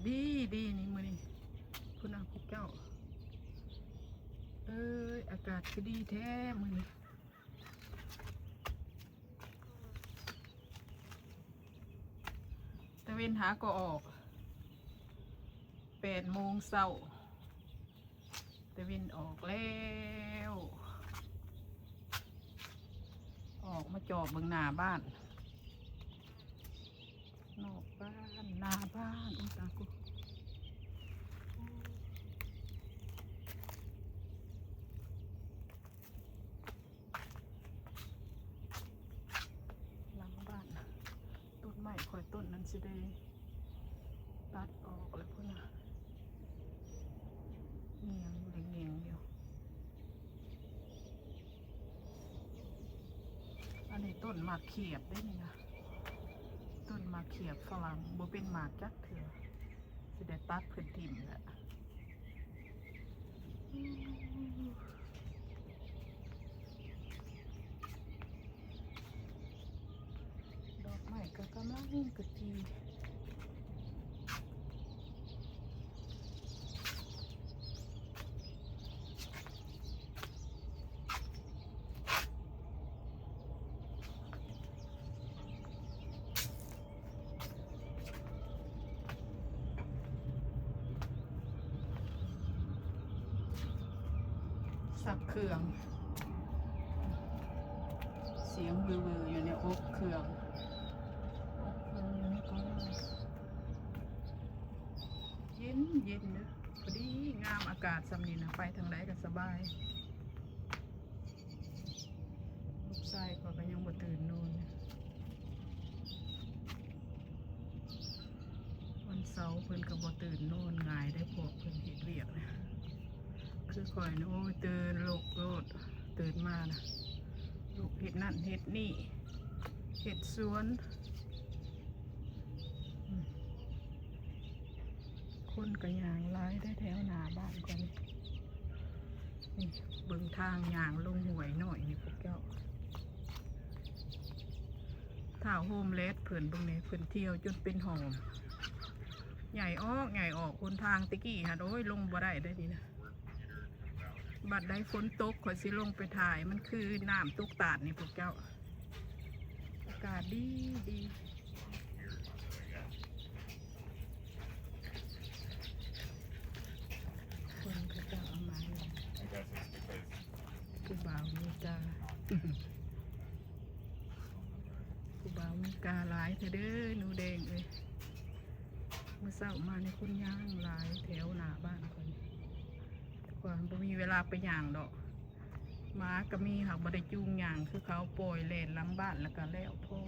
ດີ ດີນີ້ມື້ນີ້ ພຸ້ນນະພວກເຈົ້າ ເອີຍ ອາກາດຄືດີແທ້ມື້ນີ້. ຕາເວັນຫາກໍອອກ ແປດໂມງເຊົ້າ ຕາເວັນອອກແລ້ວ ອອກມາຈອບເບິ່ງໜ້າບ້ານ ນອກບ້ານ ໜ້າບ້ານ ອຸຍ ຕາກູ ຫຼັງບ້ານ ຕົ້ນໄມ້ຂ້ອຍຕົ້ນນັ້ນຊິໄດ້ຕັດອອກແລ້ວພຸ້ນນະ ແງງຢູ່ ແງງຢູ່. ອັນນີ້ຕົ້ນໝາກຂຽບເດ້ນີ້ນະ ຕົ້ນໝາກຂຽບຝຣັ່ງ ບໍ່ເປັນໝາກຈັກເທື່ອ ຊິໄດ້ຕັດເພິ່ນຖິ້ມແຫຼະ. ດອກໄມ້ກໍກຳລັງກະຈີ ສັບເຄື່ອງ ສຽງວືໆຢູ່ໃນອົບເຄື່ອງ ອົບເຄື່ອງຢູ່ໃນກົງ ເຢັນໆເດີ ພໍດີງາມ ອາກາດຊ່ຳນີ້ນະ ໄປທາງໃດກໍສະບາຍ. ລູກຊາຍຂ້ອຍກໍຍັງບໍ່ຕື່ນນອນ ວັນເສົາເພິ່ນກໍບໍ່ຕື່ນນອນ ງ່າຍໄດ໋ ພວກເພິ່ນເຮັດວຽກນະ ຄືຂ້ອຍນີ້ ໂອ້ຍ ຕື່ນລຸກໂລດ ຕື່ນມານະ ລຸກເຮັດນັ້ນເຮັດນີ້ ເຮັດສວນ ອືມ. ຄົນກໍຍ່າງຫຼາຍໄດ໋ແຖວໜ້າບ້ານຂ້ອຍນີ້ ນີ້ເບິ່ງທາງຍ່າງລົງຫ້ວຍນ້ອຍນີ້ພວກເຈົ້າ ທ້າວໂຮມແລັດເພິ່ນເບິ່ງແດ່ ເພິ່ນທ່ຽວຈົນເປັນຫ້ອງ ໃຫຍ່ອອກ ໃຫຍ່ອອກ ຫົນທາງແຕ່ກີ້ຫັ້ນ ໂອ້ຍ ລົງບໍ່ໄດ້ເດ້ນີ້ນະ. ບັດໃດຝົນຕົກ ຂ້ອຍຊິລົງໄປຖ່າຍ ມັນຄືນ້ຳຕົກຕາດນີ້ພວກເຈົ້າ ອາກາດດີດີ ຄົນເຂົາເຈົ້າເອົາມາຢູ່ ຜູ້ບ່າວເມກາ ຜູ້ບ່າວເມກາຫຼາຍແທ້ເດີ ໜູແດງເອີຍ ມື້ເຊົ້າມານີ້ຄົນຍ່າງຫຼາຍແຖວໜ້າບ້ານຂ້ອຍ ຂ້ອຍບໍ່ມີເວລາໄປຍ່າງດອກ ໝາກໍມີ ຫາກບໍ່ໄດ້ຈູງຍ່າງຄືເຂົາ ປ່ອຍແລ່ນຫຼັງບ້ານແລ້ວກໍແລ້ວພໍ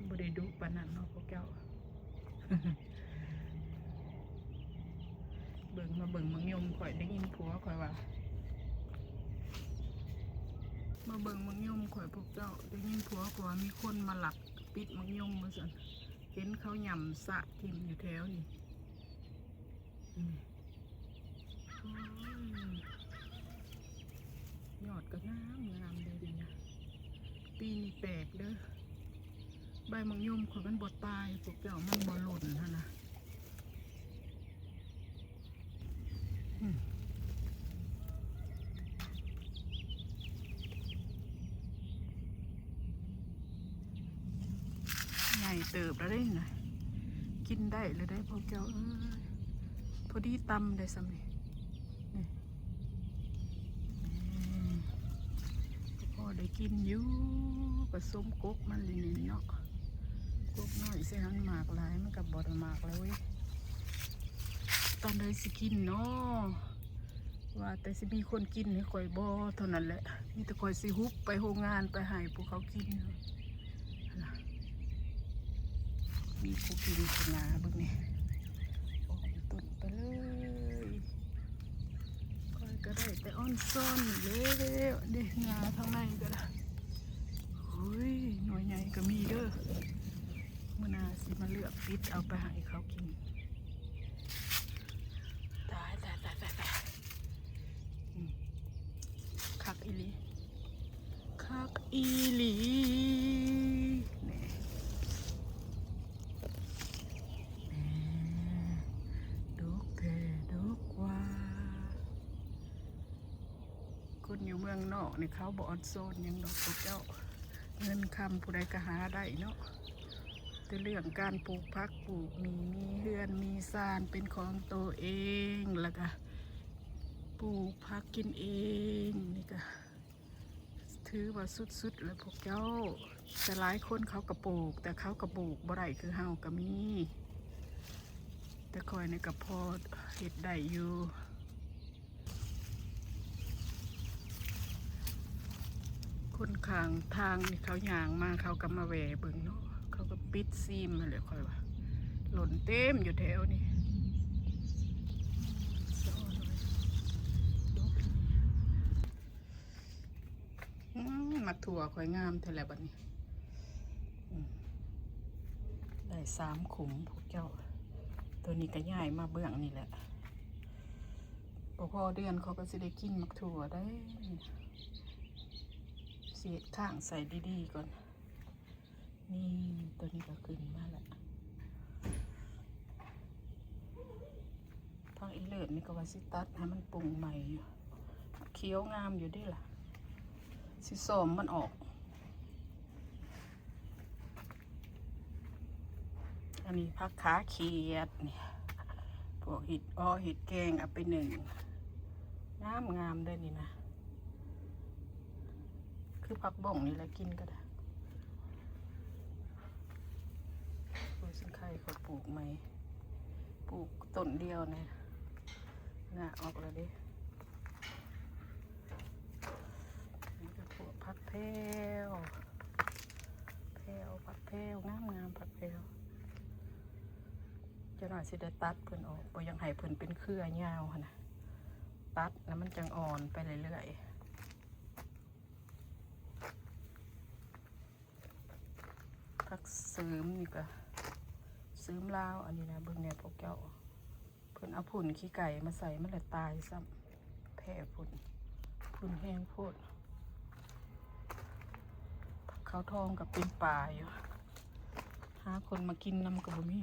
ບໍ່ໄດ້ດຸປານນັ້ນເນາະພວກເຈົ້າ. ເບິ່ງ ມາເບິ່ງໝາກຍົມຂ້ອຍ ໄດ້ຍິນຜົວຂ້ອຍວ່າ ມາເບິ່ງໝາກຍົມຂ້ອຍພວກເຈົ້າ ໄດ້ຍິນຜົວຂ້ອຍວ່າມີຄົນມາລັກປິດໝາກຍົມວ່າຊັ້ນ ເຫັນເຂົາຫຍ້ຳສະຖິ້ມຢູ່ແຖວນີ້ ອືມ ໂອ້ຍ ຍອດກໍງາມ ງາມເດີນີ້ນະ ປີນີ້ແປກເດີ ໃບໝາກຍົມຂ້ອຍມັນບໍ່ຕາຍ ພວກເຈົ້າ ມັນບໍ່ຫຼົ່ນຫັ້ນນະ ອືມ. ໃຫຍ່ເຕີບແລ້ວເດ້ນະ ກິນໄດ້ແລ້ວເດ້ພວກເຈົ້າເອີຍ ພໍດີຕຳໄດ້ຊ່ຳນີ້ ນີ້ ນີ້ ພໍໄດ້ກິນຢູ່ ກໍສົມກົກມັນນີ້ເນາະ ກົກນ້ອຍໃສ່ຫັ້ນໝາກຫຼາຍ ມັນກໍບໍ່ໄດ້ໝາກແລ້ວເວີຍ ຕອນໃດຊິກິນເນາະ? ວ່າແຕ່ຊິມີຄົນກິນໃຫ້ຂ້ອຍບໍ່ເທົ່ານັ້ນແຫຼະ ມີແຕ່ຂ້ອຍຊິຫຸບໄປໂຮງງານໄປໃຫ້ພວກເຂົາກິນ ມີຜູ້ກິນຂະໜາເບິ່ງນີ້ ອອກເປັນຕົ້ນໄປເລີຍ ຂ້ອຍກໍໄດ້ແຕ່ອອນຊອນນີ້ແຫຼະ ເດ້ ງາທາງໃນກໍໄດ້ ໂອ້ຍ ໜ່ວຍໃຫຍ່ກໍມີເດີ ມື້ໜ້າຊິມາເລືອກປິດເອົາໄປໃຫ້ເຂົາກິນ ຕາຍ ຕາຍ ຕາຍ ຕາຍ ຕາຍ ອືມ ຄັກອີ່ຫຼີ ຄັກອີ່ຫຼີ ນີ້ ເອີ ເມືອງນອກນີ້ເຂົາບໍ່ອອນຊອນຫຍັງດອກພວກເຈົ້າ, ເງິນຄຳຜູ້ໃດກໍຫາໄດ້ເນາະ, ແຕ່ເລື່ອງການປູກຜັກປູກໝີ່ ມີເຮືອນມີຊານເປັນຂອງໂຕເອງ ແລ້ວກໍປູກຜັກກິນເອງ ນີ້ກໍຖືວ່າສຸດໆແລ້ວພວກເຈົ້າ. ແຕ່ຫຼາຍຄົນເຂົາກໍປູກ ແຕ່ເຂົາກໍປູກບໍ່ໄດ້ຄືເຮົາກໍມີ, ແຕ່ຂ້ອຍນີ້ກໍພໍເຮັດໄດ້ຢູ່. ຄົນຂ້າງທາງນີ້ເຂົາຍ່າງມາ ເຂົາກໍມາແວ່ເບິ່ງເນາະ, ເຂົາກໍປິດຊີມຫັ້ນແຫຼະ. ຂ້ອຍວ່າ ຫຼົ່ນເຕັມຢູ່ແຖວນີ້. ອືມ ໝາກຖົ່ວຂ້ອຍງາມແທ້ແຫຼະບັດນີ້. ອືມ ໄດ້ສາມຂຸມພວກເຈົ້າ. ໂຕນີ້ກໍຍ້າຍມາເບື້ອງນີ້ແຫຼະ. ບໍ່ພໍເດືອນເຂົາກໍຊິໄດ້ກິນໝາກຖົ່ວໄດ໋. ຊິເຮັດຄ້າງໃສ່ດີໆກ່ອນ. ນີ້ ໂຕນີ້ກໍຂຶ້ນມາແລ້ວ. ຜັກອີເລີດນີ້ກໍວ່າຊິຕັດໃຫ້ມັນປຸງໃໝ່ຢູ່, ຂຽວງາມຢູ່ເດ້ລະ, ຊິຊອມມັນອອກ. ອັນນີ້ຜັກຂາຂຽດນີ້ ພວກເຮັດອໍເຮັດແກງເອົາໄປໜຶ້ງ ງາມໆເດ້ນີ້ນະ. ຄືຜັກບົ້ງນີ້ແຫຼະ ກິນກໍໄດ້. ໂອ້ຍ ຊິງໄຄຂ້ອຍປູກໃໝ່ ປູກຕົ້ນດຽວນີ້ ງາອອກແລ້ວເດ້. ນີ້ກໍພວກຜັກແພວ ແພວ ຜັກແພວ ງາມໆ ຜັກແພວ. ຈັກໜ້ອຍຊິໄດ້ຕັດເພິ່ນອອກ ບໍ່ຢາກໃຫ້ເພິ່ນເປັນເຄືອຍາວຫັ້ນນະ, ຕັດແລ້ວມັນຈັ່ງອ່ອນໄປເລື້ອຍໆ. ຜັກເສີມນີ້ກໍເສີມລາວ ອັນນີ້ນະ ເບິ່ງແດ່ພວກເຈົ້າ, ເພິ່ນເອົາຝຸ່ນຂີ້ໄກ່ມາໃສ່ ມັນລະຕາຍຊ້ຳ, ແພ້ຝຸ່ນ ຝຸ່ນແຮງໂພດ. ຜັກຂາວທອງກໍເປັນປ່າຢູ່, ຫາຄົນມາກິນນຳກໍບໍ່ມີ.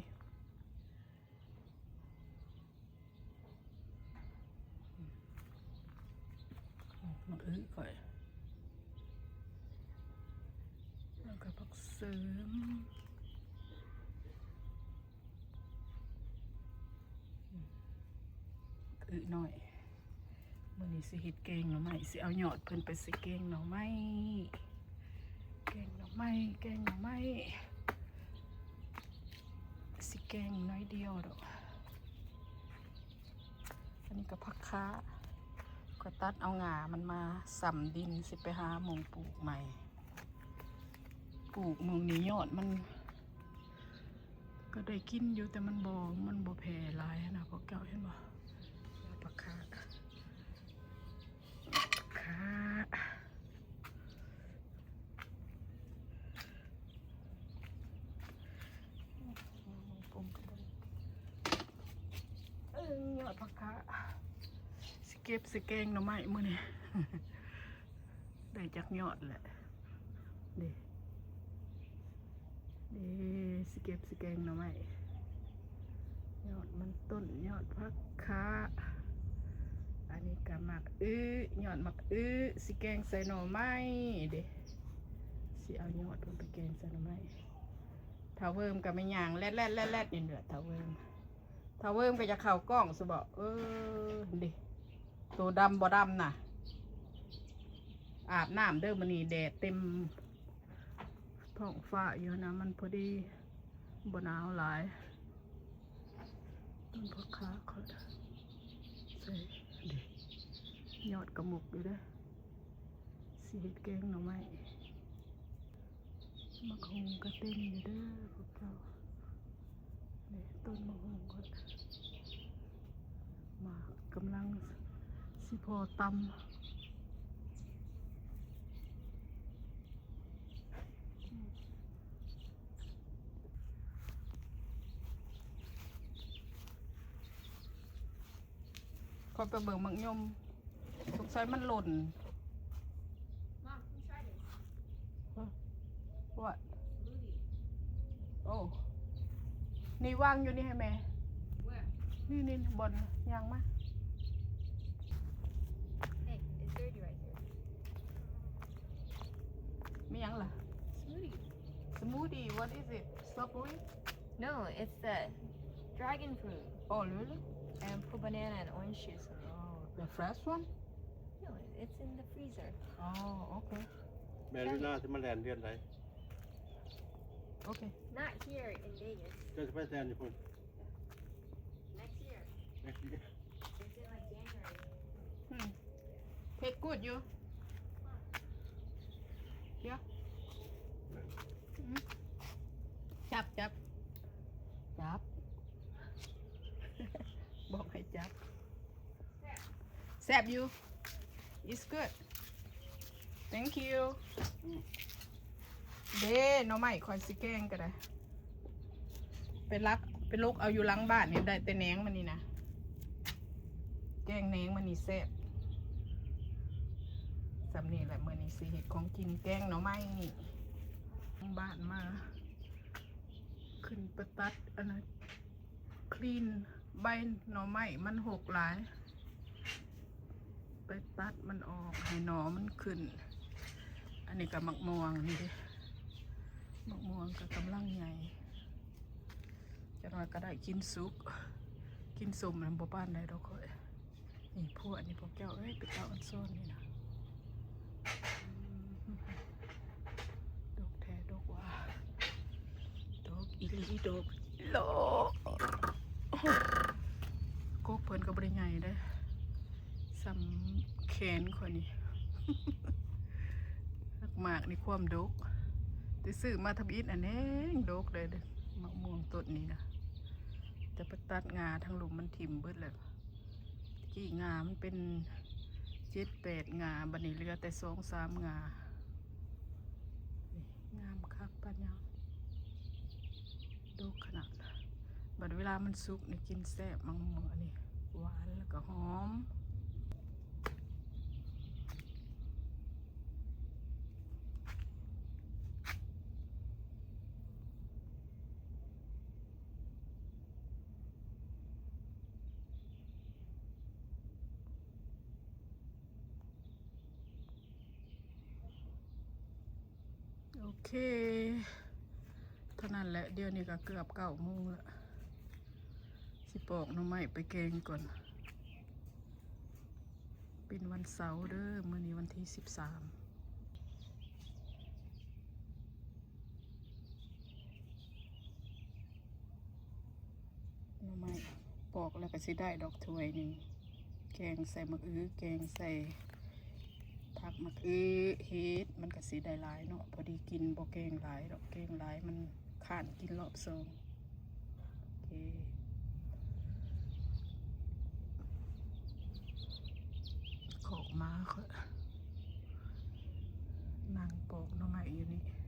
ໝາກອຶຂ້ອຍ ແລ້ວກໍຜັກເສີມ ອຶນ້ອຍ. ມື້ນີ້ຊິເຮັດແກງໜໍ່ໄມ້ ຊິເອົາຍອດເພິ່ນໄປໃສ່ແກງໜໍ່ໄມ້. ແກງໜໍ່ໄມ້ ແກງໜໍ່ໄມ້ ຊິແກງໜ້ອຍດຽວດອກ. ອັນນີ້ກໍຜັກຄາ ຂ້ອຍຕັດເອົາງ່າມັນມາຊຳດິນ ຊິໄປຫາໝ່ອງປູກໃໝ່. ປູກໝ່ອງນີ້ຍອດມັນ ກໍໄດ້ກິນຢູ່ ແຕ່ມັນບໍ່ ມັນບໍ່ແຜ່ຫຼາຍຫັ້ນນະ ພວກເຈົ້າເຫັນບໍ່? ຜັກຄາ ຜັກຄາ ເອີ ຍອດຜັກຄາ ຊິເກັບໃສ່ແກງໜໍ່ໄມ້ມື້ນີ້. ໄດ້ຈັກຍອດແຫຼະ ເດ້ ເດ້ ຊິເກັບ ຊິແກງໜໍ່ໄມ້. ຍອດມັນຕົ້ນ ຍອດຜັກຄາ ອັນນີ້ກະໝາກອຶ ຍອດໝາກອຶ ຊິແກງໃສ່ໜໍ່ໄມ້ເດ້. ຊິເອົາຍອດເພິ່ນໄປແກງໃສ່ໜໍ່ໄມ້. ທ້າວເວີມກະແມ່ນຍ່າງແລ່ນໆໆໆ ນີ້ແຫຼະ ທ້າວເວີມ. ທ້າວເວີມກໍຢາກເຂົ້າກ້ອງຊະບໍ? ເອີ ເດ້ ໂຕດຳບໍ່ດຳນະ ອາບນ້ຳເດີມື້ນີ້ ແດດເຕັມທ້ອງຟ້າຢູ່ນະ ມັນພໍດີ ບໍ່ໜາວຫຼາຍ. ຕົ້ນຜັກຄາຂ້ອຍໃສ່ ເດ້ ຍອດກະໝົກຢູ່ເດີ ຊິເຮັດແກງໜໍ່ໄມ້. ໝາກຫຸ່ງກໍເຕັມຢູ່ເດີພວກເຈົ້າ ນີ້ຕົ້ນໝາກຫຸ່ງກໍ ໝາກກຳລັງຊິພໍຕຳ. ຂ້ອຍໄປເບິ່ງໝາກຍົມ ສົງໄສມັນຫຼົ່ນ. Mom, come try this. What? Smoothie. ໂອ້ ນີ້ວາງຢູ່ນີ້ໃຫ້ແມ່. Where? ນີ້ໆ ບ່ອນຍ່າງມາ. Hey, it's dirty right here. What is it? Strawberry? No, it's the dragon fruit. Oh, really? And put banana and orange juice in it. Oh, the fresh one? No, it's in the freezer. Oh, okay. ແມ່ນຢູ່ນາຊິມາແລ່ນເດືອນໃດ? Okay. Not here in Vegas. ເຈົ້າຊິໄປແລ່ນຢູ່ພຸ້ນ? Next year. Next year. Is it like January? Hmm. Taste good, you. Yeah. ຈັບ ຈັບ ຈັບ ບອກໃຫ້ຈັບ. ແຊບຢູ່. It's good. Thank you. ເດ້ ໜໍ່ໄມ້ຂ້ອຍຊິແກງກໍໄດ້ ໄປລັກ ໄປຫຼົກເອົາຢູ່ຫຼັງບ້ານນີ້ ໄດ້ແຕ່ແໜງມັນນີ້ນະ ແກງແໜງມັນນີ້ແຊບ. ສ່ຳນີ້ແຫຼະ ມື້ນີ້ຊິເຮັດຂອງກິນ ແກງໜໍ່ໄມ້ນີ້. ບ້ານມາ ຂຶ້ນໄປຕັດອັນນັ້ນ clean ໃບໜໍ່ໄມ້ ມັນຮົກຫຼາຍ ໄປຕັດມັນອອກ ໃຫ້ໜໍ່ມັນຂຶ້ນ. ອັນນີ້ກໍໝາກມ່ວງນີ້ເດ້ ໝາກມ່ວງກໍກຳລັງໃຫຍ່ ຈັກໜ້ອຍກໍໄດ້ກິນສຸກ ກິນສົ້ມນັ້ນບໍ່ປານໃດດອກຂ້ອຍ. ນີ້ພວກນີ້ພວກເຈົ້າເອີຍ ໄປເອົາອັນຊ້ອນນີ້ນະ ອືມ ດົກແທ້ດົກວ່າ ດົກອີ່ຫຼີ ດົກໂລ ກົກເພິ່ນກໍບໍ່ໄດ້ໃຫຍ່ເດ້ ສ່ຳແຂນຂ້ອຍນີ້ ໝາກນີ້ຄວາມດົກ ແຕ່ຊື້ມາທຳອິດອັນແຮງດົກເລີຍເດ້ ໝາກມ່ວງຕົ້ນນີ້ນະ ແຕ່ໄປຕັດງ່າທາງລຸ່ມມັນຖິ້ມເບິດແລ້ວ. ຕະກີ້ງ່າມັນເປັນເຈັດແປດງ່າ ບັດນີ້ເຫຼືອແຕ່ສອງສາມງ່າ. ນີ້ງາມຄັກປານຫຍັງ ດົກຂະໜາດ. ບັດເວລາມັນສຸກນີ້ກິນແຊບ ໝາກມ່ວງອັນນີ້ ຫວານແລ້ວກໍຫອມ. ໂອເຄ ເທົ່ານັ້ນແຫຼະ ດຽວນີ້ກໍເກືອບເກົ້າໂມງລະ ຊິປອກໜໍ່ໄມ້ໄປແກງກ່ອນ. ເປັນວັນເສົາເດີ ມື້ນີ້ວັນທີສິບສາມ. ໜໍ່ໄມ້ປອກແລ້ວກໍຊິໄດ້ດອກຖ້ວຍໜຶ່ງ ແກງໃສ່ໝາກອຶ ແກງໃສ່ຜັກໝາກອຶ ເຫັດ ມັນກໍຊິໄດ້ຫຼາຍເນາະ ພໍດີກິນ ບໍ່ແກງຫຼາຍດອກ ແກງຫຼາຍມັນຄ້ານກິນລອບສອງ. ໂອເຄ ຄອກໝາຂ້ອຍ ນັ່ງປອກໜໍ່ໄມ້ຢູ່ນີ້.